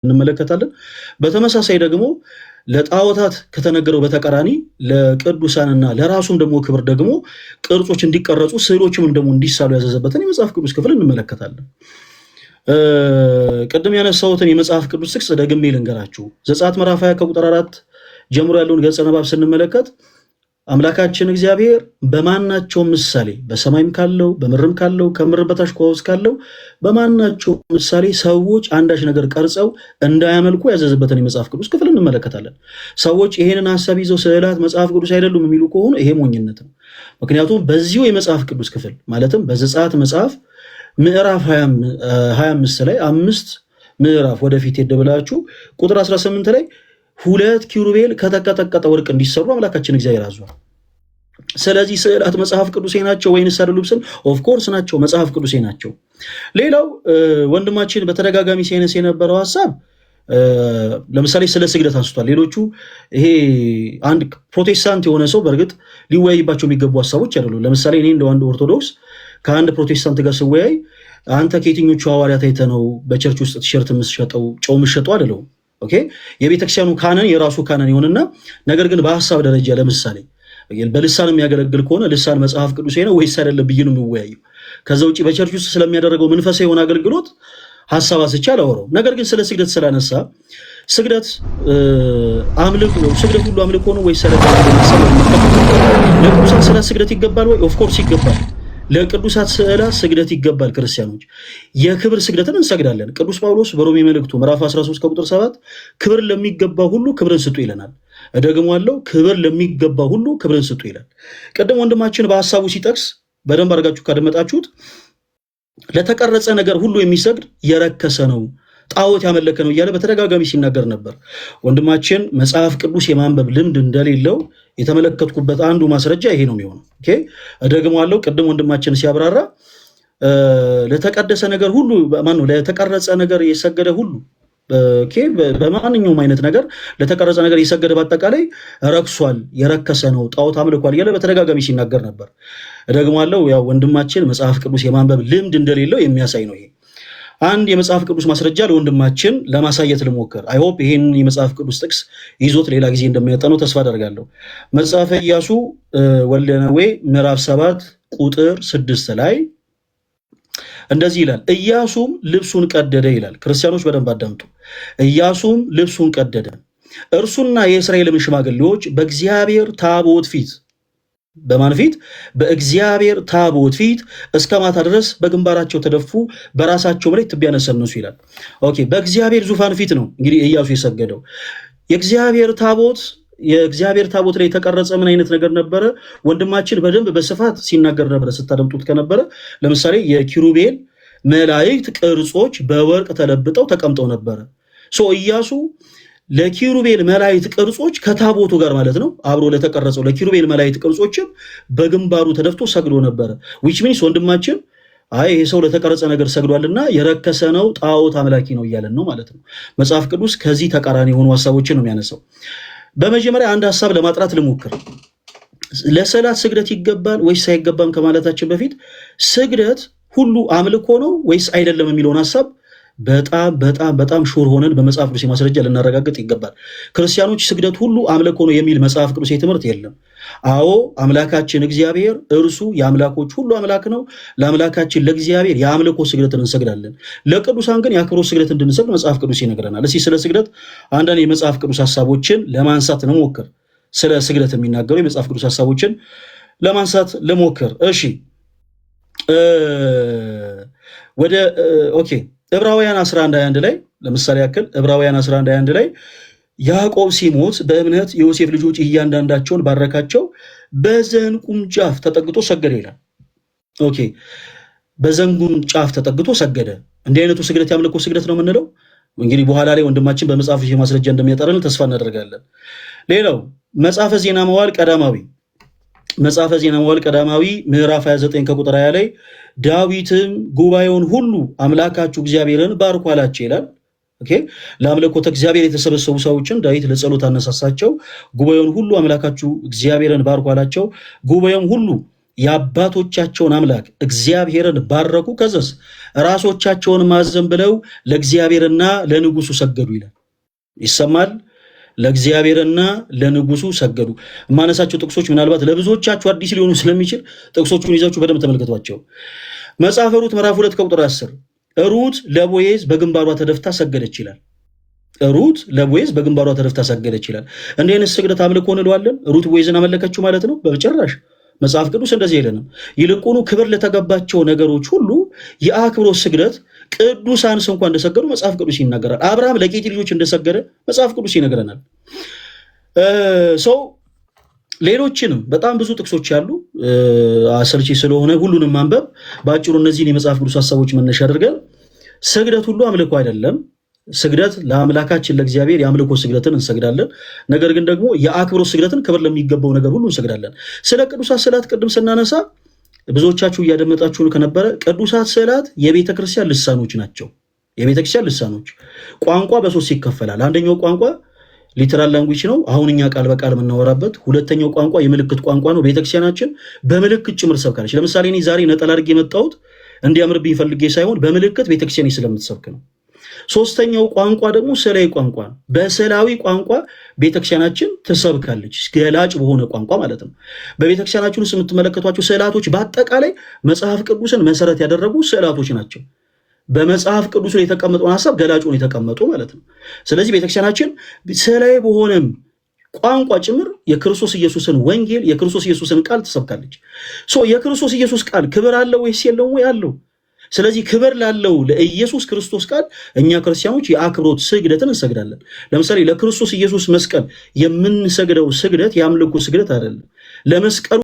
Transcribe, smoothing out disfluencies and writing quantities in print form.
እንመለከታለን። በተመሳሳይ ደግሞ ለጣዖታት ከተነገረው በተቃራኒ ለቅዱሳንና ለራሱም ደግሞ ክብር ደግሞ ቅርጾች እንዲቀረጹ ስዕሎችም ደግሞ እንዲሳሉ ያዘዘበትን የመጽሐፍ ቅዱስ ክፍል እንመለከታለን። ቅድም ያነሳሁትን የመጽሐፍ ቅዱስ ጥቅስ ደግሜ ልንገራችሁ። ዘጸአት ምዕራፍ 20 ከቁጥር 4 ጀምሮ ያለውን ገጸ ንባብ ስንመለከት አምላካችን እግዚአብሔር በማናቸውም ምሳሌ በሰማይም ካለው በምድርም ካለው ከምድር በታች ከውሃ ውስጥ ካለው በማናቸው ምሳሌ ሰዎች አንዳች ነገር ቀርጸው እንዳያመልኩ ያዘዘበትን የመጽሐፍ ቅዱስ ክፍል እንመለከታለን። ሰዎች ይሄንን ሀሳብ ይዘው ስዕላት መጽሐፍ ቅዱስ አይደሉም የሚሉ ከሆኑ ይሄ ሞኝነት ነው። ምክንያቱም በዚሁ የመጽሐፍ ቅዱስ ክፍል ማለትም በዘጸአት መጽሐፍ ምዕራፍ 25 ላይ 5 ምዕራፍ ወደፊት ሄድ ብላችሁ ቁጥር 18 ላይ ሁለት ኪሩቤል ከተቀጠቀጠ ወርቅ እንዲሰሩ አምላካችን እግዚአብሔር አዟል። ስለዚህ ስዕላት መጽሐፍ ቅዱሴ ናቸው ወይንስ አይደሉም ስል of course ናቸው፣ መጽሐፍ ቅዱሴ ናቸው። ሌላው ወንድማችን በተደጋጋሚ ሲያነሳ የነበረው ሀሳብ ለምሳሌ ስለ ስግደት አንስቷል። ሌሎቹ ይሄ አንድ ፕሮቴስታንት የሆነ ሰው በእርግጥ ሊወያይባቸው የሚገቡ ሀሳቦች አይደሉም። ለምሳሌ እኔ እንደ አንድ ኦርቶዶክስ ከአንድ ፕሮቴስታንት ጋር ስወያይ አንተ ከየትኞቹ ሐዋርያት አይተህ ነው በ church ውስጥ ቲሸርት የምትሸጠው ጨው የምትሸጠው አልለውም። Okay፣ የቤተክርስቲያኑ canon የራሱ canon ይሆንና ነገር ግን በሀሳብ ደረጃ ለምሳሌ በልሳን የሚያገለግል ከሆነ ልሳን መጽሐፍ ቅዱስ ነው ወይስ አይደለም ብዬ ነው የሚወያየው። ከዛ ውጭ በ church ውስጥ ስለሚያደርገው መንፈሳዊ የሆነ አገልግሎት ሀሳብ አንስቼ አላወራውም። ነገር ግን ስለ ስግደት ስላነሳ ስግደት አምልኮ ስግደት ሁሉ አምልኮ ነው ወይስ አይደለም? ለቅዱሳን ስለ ስግደት ይገባል ወይ? Of course ይገባል። ለቅዱሳት ስዕላት ስግደት ይገባል። ክርስቲያኖች የክብር ስግደትን እንሰግዳለን። ቅዱስ ጳውሎስ በሮሜ መልእክቱ ምዕራፍ 13 ከቁጥር 7 ክብር ለሚገባ ሁሉ ክብርን ስጡ ይለናል። እደግመዋለሁ፣ ክብር ለሚገባ ሁሉ ክብርን ስጡ ይላል። ቅድም ወንድማችን በሀሳቡ ሲጠቅስ በደንብ አድርጋችሁ ካደመጣችሁት ለተቀረጸ ነገር ሁሉ የሚሰግድ የረከሰ ነው፣ ጣዖት ያመለከ ነው እያለ በተደጋጋሚ ሲናገር ነበር። ወንድማችን መጽሐፍ ቅዱስ የማንበብ ልምድ እንደሌለው የተመለከትኩበት አንዱ ማስረጃ ይሄ ነው የሚሆነው። Okay፣ እደግመዋለሁ። ቅድም ወንድማችን ሲያብራራ ለተቀደሰ ነገር ሁሉ ማነው ለተቀረጸ ነገር የሰገደ ሁሉ፣ okay፣ በማንኛውም አይነት ነገር ለተቀረጸ ነገር የሰገደ በአጠቃላይ ረክሷል፣ የረከሰ ነው፣ ጣዖት አምልኳል እያለ በተደጋጋሚ ሲናገር ነበር። እደግመዋለሁ፣ ያው ወንድማችን መጽሐፍ ቅዱስ የማንበብ ልምድ እንደሌለው የሚያሳይ ነው ይሄ። አንድ የመጽሐፍ ቅዱስ ማስረጃ ለወንድማችን ለማሳየት ልሞክር። I hope ይሄን የመጽሐፍ ቅዱስ ጥቅስ ይዞት ሌላ ጊዜ እንደሚያጠነው ተስፋ አደርጋለሁ። መጽሐፈ ኢያሱ ወልደ ነዌ ምዕራፍ 7 ቁጥር 6 ላይ እንደዚህ ይላል። ኢያሱም ልብሱን ቀደደ ይላል። ክርስቲያኖች በደንብ አዳምጡ። ኢያሱም ልብሱን ቀደደ፣ እርሱና የእስራኤልም ሽማግሌዎች በእግዚአብሔር ታቦት ፊት፣ በማን ፊት? በእግዚአብሔር ታቦት ፊት እስከ ማታ ድረስ በግንባራቸው ተደፉ፣ በራሳቸውም ላይ ትቢያ ነሰነሱ ይላል። Okay፣ በእግዚአብሔር ዙፋን ፊት ነው እንግዲህ ኢያሱ የሰገደው። የእግዚአብሔር ታቦት ላይ የተቀረጸ ምን አይነት ነገር ነበረ? ወንድማችን በደንብ በስፋት ሲናገር ነበረ፣ ስታደምጡት ከነበረ ለምሳሌ የኪሩቤል መላእክት ቅርጾች በወርቅ ተለብጠው ተቀምጠው ነበረ። So ኢያሱ ለኪሩቤል መላእክት ቅርጾች ከታቦቱ ጋር ማለት ነው አብሮ ለተቀረጸው ለኪሩቤል መላእክት ቅርጾችም በግንባሩ ተደፍቶ ሰግዶ ነበረ። Which means ወንድማችን አይ ይሄ ሰው ለተቀረጸ ነገር ሰግዷልና የረከሰ ነው፣ ጣዖት አምላኪ ነው እያለን ነው ማለት ነው። መጽሐፍ ቅዱስ ከዚህ ተቃራኒ የሆኑ ሀሳቦችን ነው የሚያነሳው። በመጀመሪያ አንድ ሀሳብ ለማጥራት ልሞክር። ለስዕላት ስግደት ይገባል ወይስ አይገባም ከማለታችን በፊት ስግደት ሁሉ አምልኮ ነው ወይስ አይደለም የሚለውን ሀሳብ በጣም በጣም በጣም sure ሆነን በመጽሐፍ ቅዱስ ማስረጃ ልናረጋግጥ ይገባል። ክርስቲያኖች ስግደት ሁሉ አምልኮ ነው የሚል መጽሐፍ ቅዱስ ትምህርት የለም። አዎ፣ አምላካችን እግዚአብሔር እርሱ የአምላኮች ሁሉ አምላክ ነው። ለአምላካችን ለእግዚአብሔር የአምልኮ ስግደትን እንሰግዳለን። ለቅዱሳን ግን የአክብሮት ስግደት እንድንሰግድ መጽሐፍ ቅዱስ ይነግረናል። እስኪ ስለ ስግደት አንዳንድ የመጽሐፍ ቅዱስ ሀሳቦችን ለማንሳት እንሞክር። ስለ ስግደት የሚናገሩ የመጽሐፍ ቅዱስ ሀሳቦችን ለማንሳት ልሞክር። እሺ፣ ወደ okay ዕብራውያን 11:21 ላይ ለምሳሌ ያክል፣ ዕብራውያን 11:21 ላይ ያዕቆብ ሲሞት በእምነት የዮሴፍ ልጆች እያንዳንዳቸውን ባረካቸው፣ በዘንጉም ጫፍ ተጠግቶ ሰገደ ይላል። Okay፣ በዘንጉም ጫፍ ተጠግቶ ሰገደ። እንዲህ አይነቱ ስግደት የአምልኮ ስግደት ነው የምንለው? እንግዲህ በኋላ ላይ ወንድማችን በመጽሐፍ ማስረጃ እንደሚያጠራልን ተስፋ እናደርጋለን። ሌላው መጽሐፈ ዜና መዋዕል ቀዳማዊ ምዕራፍ 29 ከቁጥር 20 ላይ ዳዊትም ጉባኤውን ሁሉ አምላካችሁ እግዚአብሔርን ባርኩ አላቸው ይላል። Okay፣ ለአምልኮተ እግዚአብሔር የተሰበሰቡ ሰዎችን ዳዊት ለጸሎት አነሳሳቸው። ጉባኤውን ሁሉ አምላካችሁ እግዚአብሔርን ባርኩ አላቸው። ጉባኤውም ሁሉ የአባቶቻቸውን አምላክ እግዚአብሔርን ባረኩ። ከዛስ ራሶቻቸውን አዘንብለው ለእግዚአብሔርና ለንጉሱ ሰገዱ ይላል። ይሰማል። ለእግዚአብሔርና ለንጉሱ ሰገዱ። የማነሳቸው ጥቅሶች ምናልባት ለብዙዎቻችሁ አዲስ ሊሆኑ ስለሚችል ጥቅሶቹን ይዛችሁ በደንብ ተመልከቷቸው። መጽሐፈ ሩት ምዕራፍ 2 ከቁጥር 10 ሩት ለቦዔዝ በግንባሯ ተደፍታ ሰገደች ይላል። ሩት ለቦዔዝ በግንባሯ ተደፍታ ሰገደች ይላል። እንዲህ አይነት ስግደት አምልኮ እንለዋለን? ሩት ቦዔዝን አመለከችው ማለት ነው? በጭራሽ። መጽሐፍ ቅዱስ እንደዚህ አይለንም። ይልቁኑ ክብር ለተገባቸው ነገሮች ሁሉ የአክብሮት ስግደት ቅዱሳን እንኳን እንደሰገዱ መጽሐፍ ቅዱስ ይናገራል። አብርሃም ለኬጢ ልጆች እንደሰገደ መጽሐፍ ቅዱስ ይነግረናል። So ሌሎችንም በጣም ብዙ ጥቅሶች ያሉ አሰልቺ ስለሆነ ሁሉንም ማንበብ፣ በአጭሩ እነዚህን የመጽሐፍ ቅዱስ ሀሳቦች መነሻ አድርገን ስግደት ሁሉ አምልኮ አይደለም። ስግደት ለአምላካችን ለእግዚአብሔር የአምልኮ ስግደትን እንሰግዳለን። ነገር ግን ደግሞ የአክብሮት ስግደትን ክብር ለሚገባው ነገር ሁሉ እንሰግዳለን። ስለ ቅዱሳት ስዕላት ቅድም ስናነሳ ብዙዎቻችሁ እያደመጣችሁ ከነበረ ቅዱሳት ስዕላት የቤተ ክርስቲያን ልሳኖች ናቸው። የቤተ ክርስቲያን ልሳኖች። ቋንቋ በሶስት ይከፈላል። አንደኛው ቋንቋ literal language ነው፣ አሁን እኛ ቃል በቃል የምናወራበት። ሁለተኛው ቋንቋ የምልክት ቋንቋ ነው። ቤተክርስቲያናችን በምልክት ጭምር ሰብካለች። ለምሳሌ እኔ ዛሬ ነጠላ አድርጌ የመጣሁት እንዲያምርብኝ ፈልጌ ሳይሆን በምልክት ቤተክርስቲያን ስለምትሰብክ ነው። ሶስተኛው ቋንቋ ደግሞ ስዕላዊ ቋንቋ ነው። በስዕላዊ ቋንቋ ቤተክርስቲያናችን ትሰብካለች፣ ገላጭ በሆነ ቋንቋ ማለት ነው። በቤተክርስቲያናችን ውስጥ የምትመለከቷቸው ስዕላቶች በአጠቃላይ መጽሐፍ ቅዱስን መሰረት ያደረጉ ስዕላቶች ናቸው። በመጽሐፍ ቅዱስ ላይ የተቀመጠውን ሀሳብ ገላጭ ሆነው የተቀመጡ ማለት ነው። ስለዚህ ቤተክርስቲያናችን ስዕላዊ በሆነም ቋንቋ ጭምር የክርስቶስ ኢየሱስን ወንጌል፣ የክርስቶስ ኢየሱስን ቃል ትሰብካለች። So የክርስቶስ ኢየሱስ ቃል ክብር አለው ወይስ የለውም? ወይ አለው። ስለዚህ ክብር ላለው ለኢየሱስ ክርስቶስ ቃል እኛ ክርስቲያኖች የአክብሮት ስግደትን እንሰግዳለን። ለምሳሌ ለክርስቶስ ኢየሱስ መስቀል የምንሰግደው ስግደት የአምልኮ ስግደት አይደለም። ለመስቀሉ